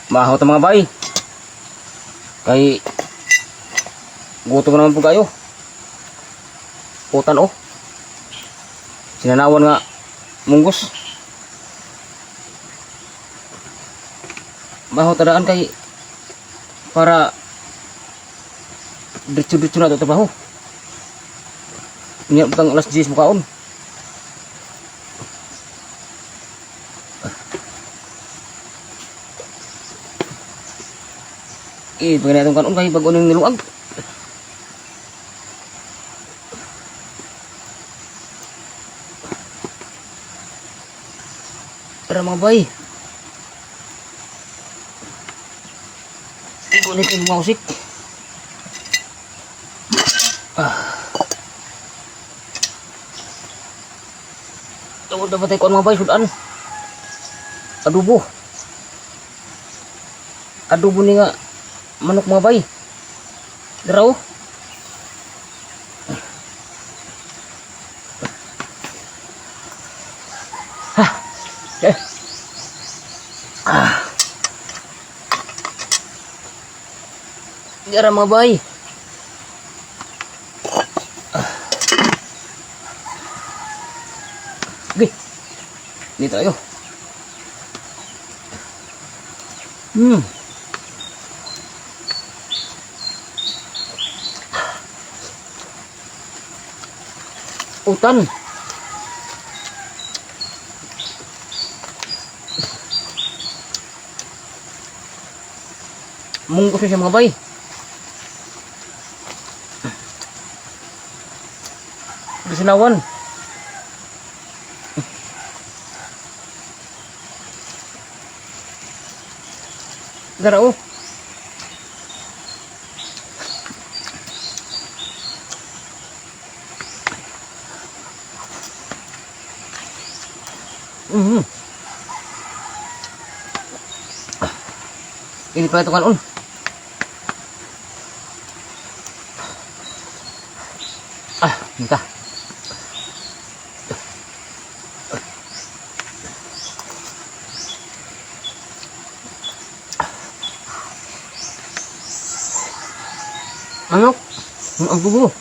Mahaw ta, mga bay. Kay gutom naman po kayo. Utan oh. Sinanawan nga munggos. Mahaw ta daan kay para diretso-diretso na ito trabaho. Unya butang alas 10 mukaon. Eh, pag itong kanon kay bago ning niluag. Tara, mga bay. Igo ni kay mga usik. Ah. Tungod na patay ko mga bay, sudan. Adobo. Adobo ni nga manok, mga bay. Dara oh. Ha. Eh. Ah. Dara, mga bay. Ah. Okay. Dito tayo. Utan. Munggos na siya, mga bay. Sinawan. Dara oh. Ini pa ito kanon. Ah, minta. Manok, ang adobo.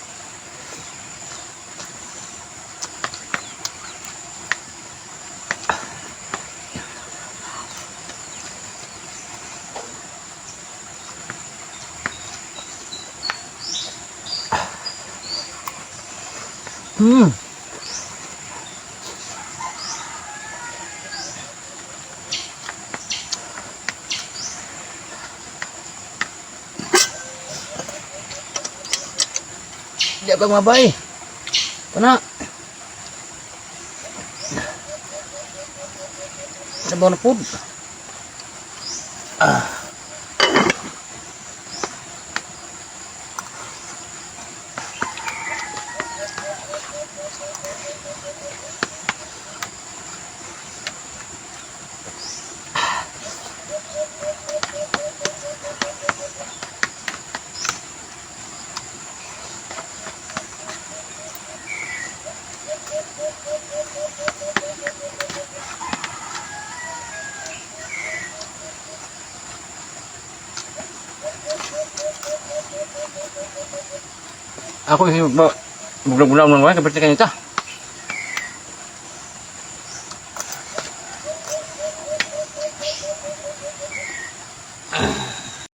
Di pa, mga bay. Kana. Sabaw na pod. Ah. Ako kasi ba buglag-buglag ng way, kapit kayo ta.